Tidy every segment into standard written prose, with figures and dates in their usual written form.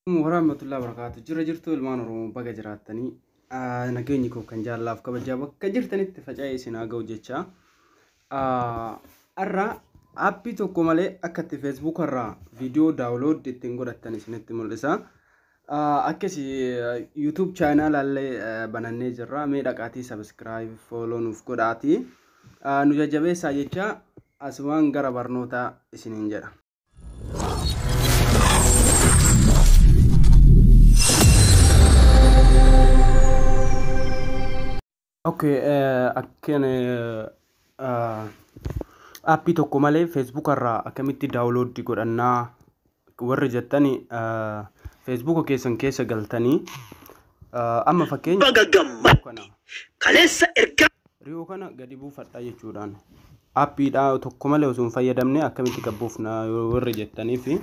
Warahmatullahi wabarakatuh. Jira jirtu ilmaan Oromoo, baga jiraattanii. Nageenyi koo kan jaallaaf kabajaa bakka jirtanitti faca'ee isin haa ga'u jecha. Har'a aappii tokko malee akka itti Facebook irraa viidiyoo download ittiin godhattan isinitti mul'isa. Akkasi YouTube channel illee banannee jirra. Mee dhaqaatii subscribe, follow nuuf godhaatii. Nu jajjabeessaa jecha asumaan gara barnootaa isiniin jedha. Okay, akkan aappii tokko malee Facebook irraa akkamitti download godhannaa warri jettani, Facebook keessan keessa galtanii, amma fakkeenya Baga gammadde kaleessa ergaa Riyoo kana gadi buufadhaa jechuudhaan aappiidhaa tokko malee osoo hin fayyadamne akkamitti gabbuufna warri jettanii fi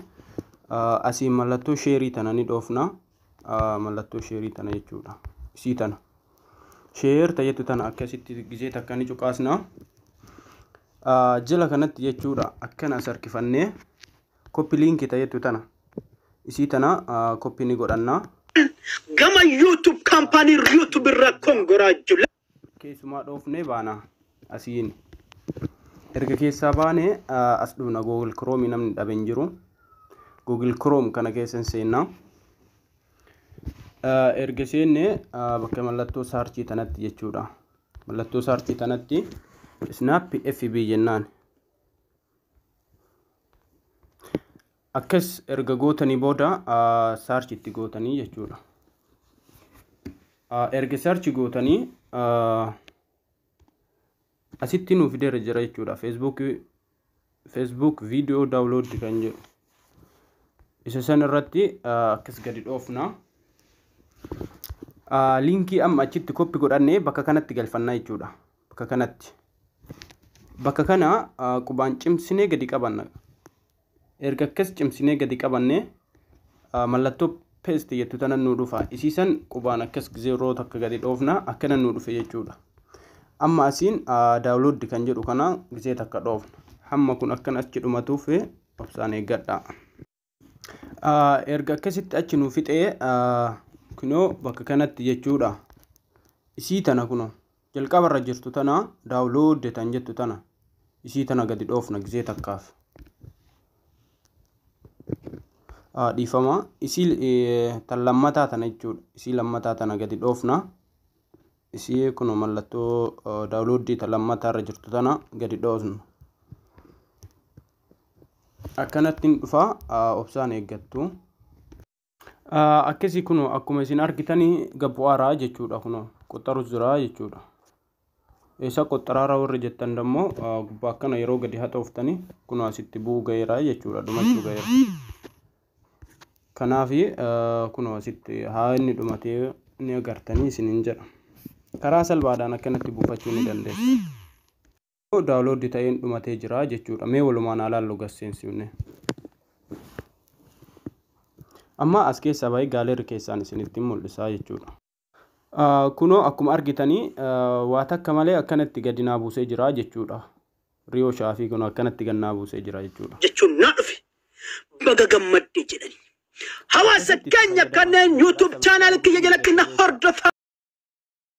asii mallattoo sheerii tana ni dhoofna, mallattoo sheerii tana jechuudha. Isii tana share tajettu tana akkasitti gizee takka ni cuqaasna. Jala kanatti jechuudha, akkana as harkifannee copy link tajettu tana, isii tana copy ni godhanna. Gama YouTube kaampaanii YouTube irraa congratula Keessumaa dhoofnee baana asiin. Erga keessaa baane as dhufna. Google Chrome namni dhabe hin jiru. Google Chrome kana keessa seenna. Erga seenne bakka mallattoo search tanatti jechuudha. Mallattoo search tanatti Snap FB jennaan. Akkas erga gootanii booda search itti gootanii jechuudha. Erga search gootanii asitti nuuf fideera jira jechuudha. Facebook video download kan jedhu. Isa san irratti akkas gadi dhoofna. Liinkii amma achitti copy godhannee bakka kanatti galfannaa jechuudha. Bakka kanatti. Bakka kana qubaan cimsinee gadi qabanna. Erga akkas cimsinee gadi qabannee mallattoo paste jettu tana nuu dhufa. Isiisan qubaan akkas zeeroo takka gadi dhoofna, akkana nuu dhufe jechuudha. Amma asiin download kan jedhu kana gizee takka dhoofna. Hamma kun akkana achi dhumatuuf obsaan eeggadha. Erga akkasitti achi nuu fixee, kunoo bakka kanatti jechuudha. Isii tana kunoo jalqabarra jirtu tana, download tan jettu tana, isii tana gadi dhoofna gizee takkaaf. Dhiifama, isii tan lammataa tana jechuudha. Isii lammataa tana gadi dhoofna. Isii kunoo mallattoo download tan lammataa irra jirtu tana gadi dhoofna. Akkanatti dhufa, obsaan eeggattu. Akkasii kunoo akkuma isin argitanii gabbu'aaraa jechuudha, kunoo qoxxaru jira jechuudha. Eessa qoxxaraara warri jettan dammoo gubbaa akkana yeroo gadi haxooftanii kunoo asitti bu'uu gaheera jechuudha, dhumachuu gaheera. Kanaafi kunoo asitti haa inni dhumatee ni agartanii isiniin jedha. Karaa salphaadhaan akkanatti buufachuu ni dandeessu. Download ta'een dhumatee jira jechuudha. Mee walumaan haa laallu gasseensifne. Amma as keessaa bahee gallery keessaan isinitti mul'isaa jechuudha. Kunoo akkuma argitanii waa takka malee akkanatti gadi naa buusee jira jechuudha. Riyoo shaafii kunoo akkanatti gad naa buusee jira jechuudha. Jechuun naa dhufe baga gammadde jedhani. Hawaasa keenya kanneen YouTube channel kiyya jalatti na hordofaa.